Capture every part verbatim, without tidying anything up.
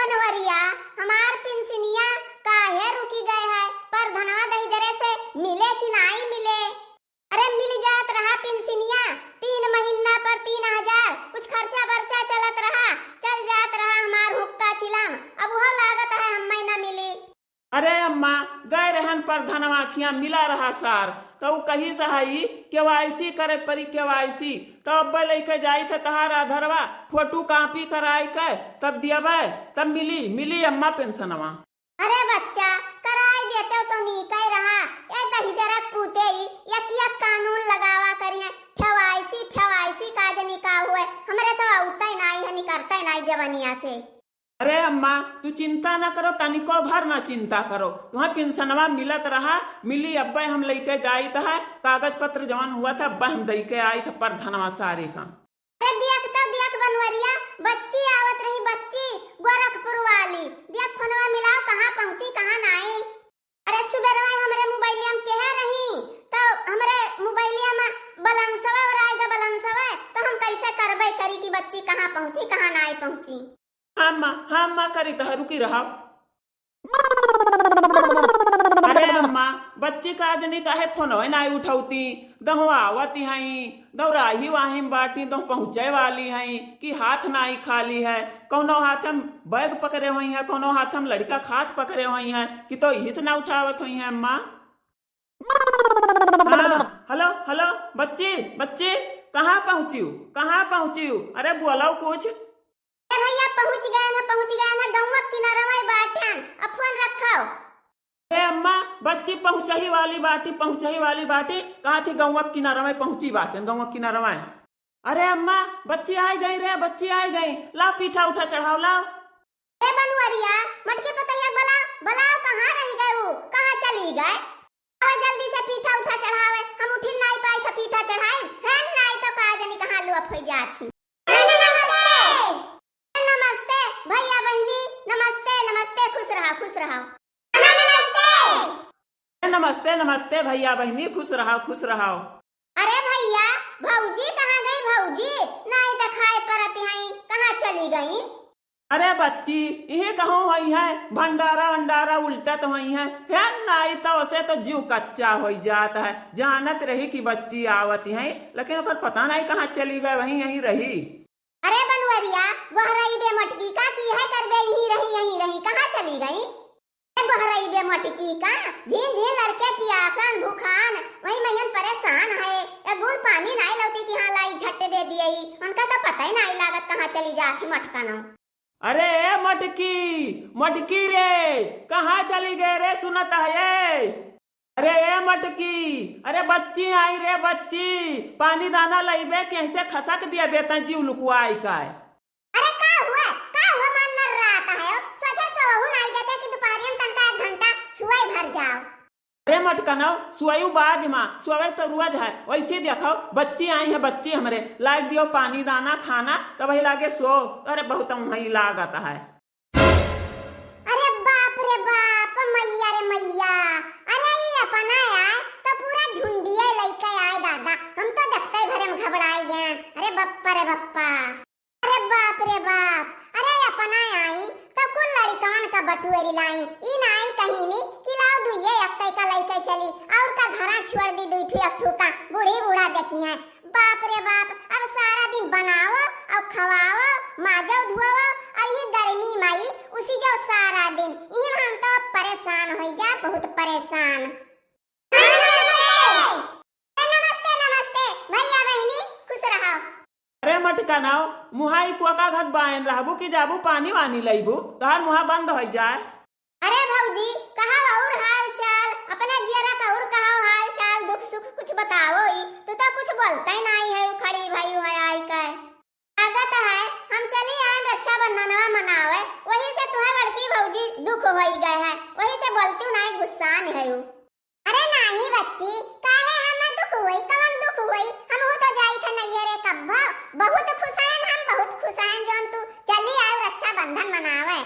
नवरिया, हमार पिनसिनिया काहे रुकी गए है? परधनवा दहिजरे से मिले कि नाई मिले? अरे मिल जात रहा पिनसिनिया, तीन महीना पर तीन हजार, कुछ खर्चा बर्चा चलत रहा, चल जात रहा हमार हुक्का चिलम, अब उहो लागत है हम्मे न मिली। अरे अम्मा, गए रहन परधनवा खियाँ मिला रहा सार, त उ कहिस हई, "केवाईसी करे परी, केवाईसी।" त अब्बे लइके जाइत ह तहार आधरवा, फोटो कॉपी कराई के, तब दियबे, तब मिली, मिली अम्मा पेंशनवा। अरे बच्चा, कराई देते तो नीके रहा। ए दहिजरक पूते ई एक एक कानून लगावा करिहें, फेवाइसी, फेवाइसी का जनी का हुए, हमरे तो अउते नाई है, निकरते नाई जवनिया से। अरे अम्मा, तू चिंता न करो, तनिको भर न चिंता करो, तुहें पेंशनवा मिलत रहा, मिली, अब्बे हम लइके जाइत है, कागज पत्र जवन हुआ था, अब्बे हम दइके आइत है, परधनवा सारे का। अरे दियक तो दियक बनवरिया, बच्ची आवत रही, बच्ची गोरखपुर वाली, दियक फोनवा मिलाओ, कहाँ पहुँची, कहाँ नाई। अरे सुबेरवा हमरे मोबाइलिया में केहे रही, तो हमरे मोबाइलिया में बलंसवा और आएगा बलंसवा, तो हम कैसे करबे करी कि बच्ची कहाँ पहुँची, कहाँ नाई पहुँची। हाँ अम्मा, हाँ अम्मा, करी तो रुकी रहा। अरे अम्मा, बच्ची का जनी काहे फोनवे नाई उठौती? दहु आवत हई, दहु राही वाही में बाटी, दहु पहुँचे वाली हई कि हाथ नाई खाली है। कौनो हाथ में बैग पकड़े हुई है, कौनो हाथ में लड़का खात पकड़े हुई है कि तो इही से ना उठावत हुई है अम्मा। हाँ, हेलो, हेलो, बच्ची, बच्ची, कहाँ पहुँचियो, कहाँ पहुँचियो? अरे बोलो कुछ। ए भैया, पहुँच गए हैं, पहुँच गए हैं, गौवा किनारवा बाटेन, अब फोन रखो। ए अम्मा, बच्ची पहुँचही वाली बाटी, पहुँचही वाली बाटी, कहा थी गौवा किनारवा पहुँची बाटेन, गौवा किनारवा। अरे अम्मा, बच्ची आई गई रे, बच्ची आई गई, लाओ पीठा उठा चढ़ाओ, लाओ। ए बनवरिया, मटकी पतैया बलाओ, बलाओ, कहाँ रहि गए उ, कहाँ चली गए? आवे जल्दी से पीठा उठा चढ़ावे, हम उठिन नाई पाई था पीठा चढ़ाई, है नाई तो का जनी कहाँ लुअप हो जात ही। नमस्ते। नमस्ते भैया बहिनी, नमस्ते, नमस्ते, खुश रहा, खुश रहा। नमस्ते। नमस्ते, नमस्ते भैया बहिनी, खुश रहा, खुश रहा। अरे भैया, भौजी कहाँ गई भौजी? नाई देखाई परत हई, कहाँ चली गई? अरे बच्ची, इहे कहूँ होई है, भंडारा वंडारा उलटत होई है। हे नाई तो उसे तो जीव कच्चा होई जात है। जानत रही कि बच्ची आवत है, लेकिन ओकर पता नाई कहाँ चली गए, वहीं यहीं रही। अरे बनवरिया, गोहरई बे मटकी का की है करबे, यहीं रही, यहीं रही, कहाँ चली गई? ए गोहरई बे मटकी का, झीन झीन लड़के पियासन भूखान, वही महियन परेशान है। ए बूंद पानी नाई लौटी कि हाँ लाई झट दे दिए ही, उनका तो पता ही नाई लागत कहाँ चली जात ही मटकनो। अरे ए मटकी, मटकी रे, कहाँ चली गए रे, सुनत है ये? अरे ए मटकी, अरे बच्ची आई रे बच्ची, पानी दाना लइबे कि ऐसे खसक दिया बेटा जीव लुकुआई का है। अरे का हुआ, का हुआ मन नर्रात है हो? सोचे सोहू नाई देते कि दुपहरिया में तनका एक घंटा सुवई भर जाओ। अरे मटकनव, सुवई बाद मा, सुवई तो रोज है। वैसे देखो, बच्ची आई है, बच्ची हमरे, लाग दियो पानी दाना खाना, तब वही लागे सो। अरे बहुत वही लागत है। अरे बाप रे बाप, मैया रे मैया, अरे ई अपना आए तो पूरा झुंडिये लइके आए दादा, हम तो देखते भरे में घबराए गए। अरे बप्पा रे बप्पा। अरे बाप रे बाप, अरे अपना आई तो कुल लड़िकवन का बटुएरी लाई, ई नाई कहीं नी कि लाओ दुइये एक्के का लइके चली, और का घरा छोड़ दी दुई ठू एक ठू का, बूढ़ी बूढ़ा देखी है। बाप रे बाप, अब सारा दिन बनाओ और खवाओ, माजो धुआओ, और ये गर्मी माई उसी जो सारा दिन, यही हम तो परेशान हो जा, बहुत परेशान। नमस्ते, नमस्ते, नमस्ते, भैया बहिनी, खुश रहो। अरे मटकनव, मुहा ई कोका घत बायन रहबू कि जाबू पानी वानी लइबू, तोहार मुहा बंद होइ जाए। अरे भौजी, कहा और हाल चाल, अपना जियरा का और कहा हाल चाल, दुख सुख कुछ बताओ ही, तू तो कुछ बोलते ही नाई है, खड़ी भई है आई का। लागत है, हम चली आए रक्षाबंधनवा मनावे, वही से तुम्हें बड़की भौजी दुख होई गए है, वही से बोलती हूँ नाई गुस्सान है उ। अरे नाहीं बच्ची, काहे हमें दुख होई, कवन दुख होई? हमहू तो जाई थे नैहरे कब्बो। बहुत खुश हन हम, बहुत खुश हन जौन तू चली आयो रक्षाबंधन मनावे।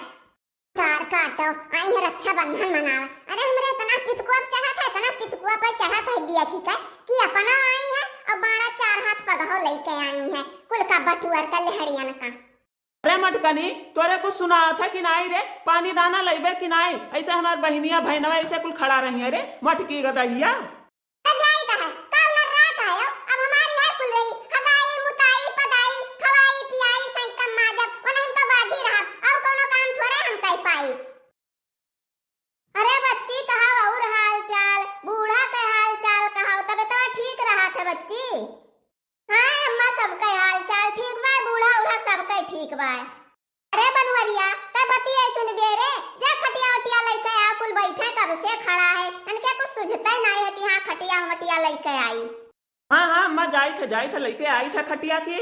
तार काटो, आई है रक्षाबंधन मनावे। अरे हमरे इतना पितकुआ पे चढ़ा था, इतना पितकुआ पे चढ़ा था दिया की का कि अपना आई है और बाड़ा चार हाथ पगहो लेके आई है। कुल का बटुअर का लहरियन का। अरे मटकनी, तोरे कुछ सुनात है कि नाई रे? पानी दाना लइबे कि नाई? ऐसे हमार बहिनिया भैनवा ऐसे कुल खड़ा रही है रे, मटकी गदहिया। अरे जाई त है, काल न रात आयो, अब हमारी है कुल रही, हगाई, मुताई, पदाई, खवाई, पियाई, सैकम माजब, ओनहिन तो बाझी रहब, और कोनो काम थोड़े हम कई पाई। अरे बच्ची, कहाव और हाल चाल, बूढ़ा के हाल चाल कहाव, तबे तो ठीक रहत है बच्ची। हाँ अम्मा, सबके हाल चाल ठीक बा, बूढ़ा उढ़ा सबके ठीक बा। अरे बनवरिया, तै बतिया सुनबे रे, जा खटिया उटिया लइके आ, कुल बैठे कब से खड़ा है, इनके कुछ सुझते नहीं है कि हाँ खटिया मटिया लइके आई। हाँ हाँ अम्मा, जाई थे, जाई थे, लइके आई थे खटिया की।